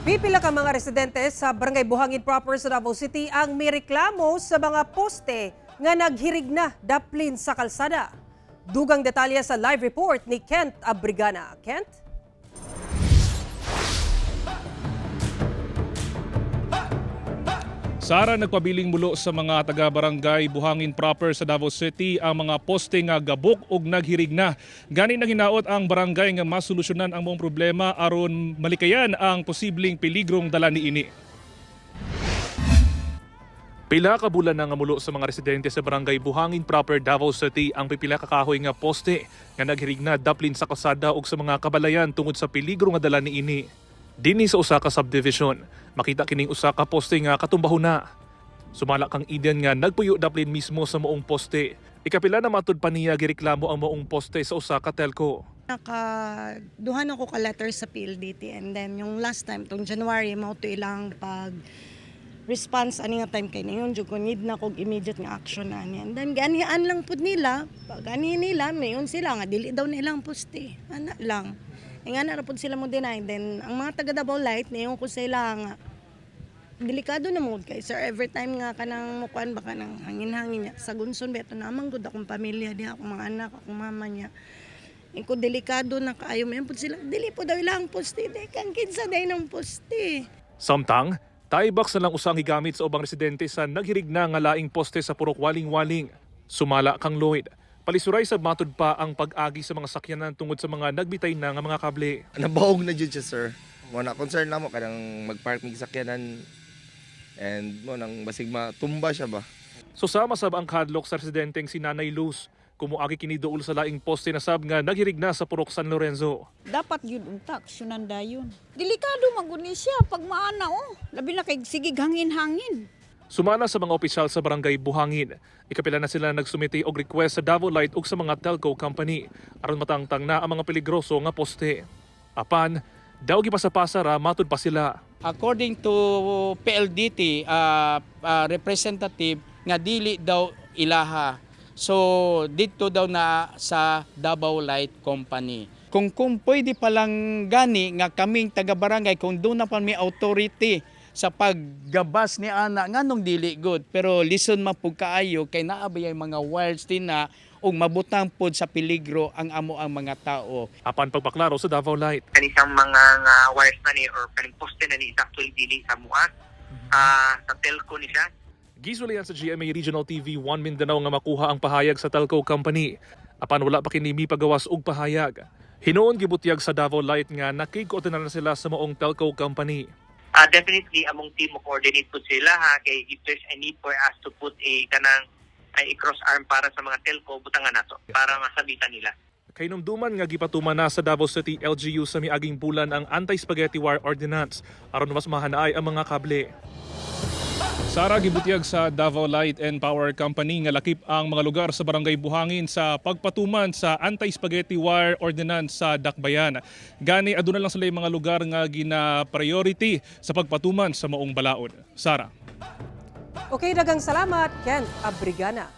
Pipila ka mga residente sa Barangay Buhangin Proper sa Davao City ang mireklamo sa mga poste nga naghirig na daplin sa kalsada. Dugang detalye sa live report ni Kent Abrigana. Kent? Sara, nagpabiling mulo sa mga taga-barangay Buhangin Proper sa Davao City ang mga poste nga gabok ug naghirig na. Gani nang hinaot ang barangay nga masolusyonan ang maong problema aron malikayan ang posibleng peligrong dala niini. Pila ka bulan na nga mulo sa mga residente sa barangay Buhangin Proper, Davao City ang pipila ka kahoy nga poste nga naghirig na daplin sa kalsada ug sa mga kabalayan tungod sa peligro nga dala niini. Dinhi sa usa ka subdivision, makita kining usa ka poste nga katumbahon na. Sumala kang Eden nga nagpuyo daplin mismo sa maong poste. Ikapila na matud pa niya gireklamo ang maong poste sa usa ka telco. Naka duha na ko ka letter sa PLDT, and then yung last time tong January mao to ilang pag response ani nga time kay ningon jud ko need na kog immediate nga action ani, and then ganian lang pud nila. Pag ani nila, mayon sila nga dili daw nilang poste ana lang. E nga na ra pud sila mo deny. Then ang mga taga Davao Light, niyon ko sila nga delikado na mo kay sir, every time nga kanang mukuan ba, kanang hangin-hangin niya sa gunson beto naman gud akong pamilya diha, akong mga anak, akong mama niya. Eh, kung delikado na kaayo mo pud sila, dili po daw ilang poste, di kang kinsa day ng poste. Samtang, tie box na lang usang higamit sa ubang residente sa naghirig na nga laing poste sa Purok Waling-Waling. Sumala kang Lloyd. Palisuray sa matud pa ang pag-agi sa mga sakyanan tungod sa mga nagbitay na nga mga kable. Nabaog na jud siya, sir. Mo na concern na mo kanang magpark mig sakyanan and mo nang basig matumba siya ba. Susama sab ang kadlok sa residenteng si Nanay Luz. Kumuagi kini duol sa laing poste na sab nga naghirig na sa Purok San Lorenzo. Dapat yun unta, aksyonan dayon. Delikado man gud ni siya pag maana oh. Labi na kay sige hangin-hangin. Sumala sa mga opisyal sa barangay Buhangin, ikapila na sila nagsumiti og request sa Davao Light ug sa mga telco company aron matangtang na ang mga peligroso nga poste. Apan, daw gipasapasa ra matud pa sila. According to PLDT representative nga dili daw ilaha. So dito daw na sa Davao Light Company. Kung pwede palang gani nga kaming taga-barangay, kung doon na pa may authority sa paggabas ni ana, nganong dili good? Pero listen man pud kaayo kay naa ba yung mga wires din na ug mabutang pod sa peligro ang amo ang mga tao. Apan pagpaklaro sa Davao Light, Kanisang mga nga wires na ni or kaning poste na ni is actually dili sa mua, sa telco ni siya. Gisulian sa GMA Regional TV 1 Mindanao nga makuha ang pahayag sa telco company. Apan wala pa kini mipagawas og pahayag. Hinuon gibutyag sa Davao Light nga nakig-koordinar na sila sa maong telco company. Definitely among team mo coordinate pud sila ha, kay if there's a need for us to put a kanang ay cross arm para sa mga telco, butangan nato para masabitan nila. Kahinumduman nga gipatuman na sa Davao City LGU sa miaging bulan ang Anti-Spaghetti Wire Ordinance aron mas mahanaay ang mga kable. Sara, gibutyag sa Davao Light and Power Company nga lakip ang mga lugar sa Barangay Buhangin sa pagpatuman sa Anti-Spaghetti Wire Ordinance sa Dakbayan. Gani aduna lang sila yung mga lugar nga gina-priority sa pagpatuman sa maong balaod. Sara. Okay, dagang salamat, Kent Abrigana.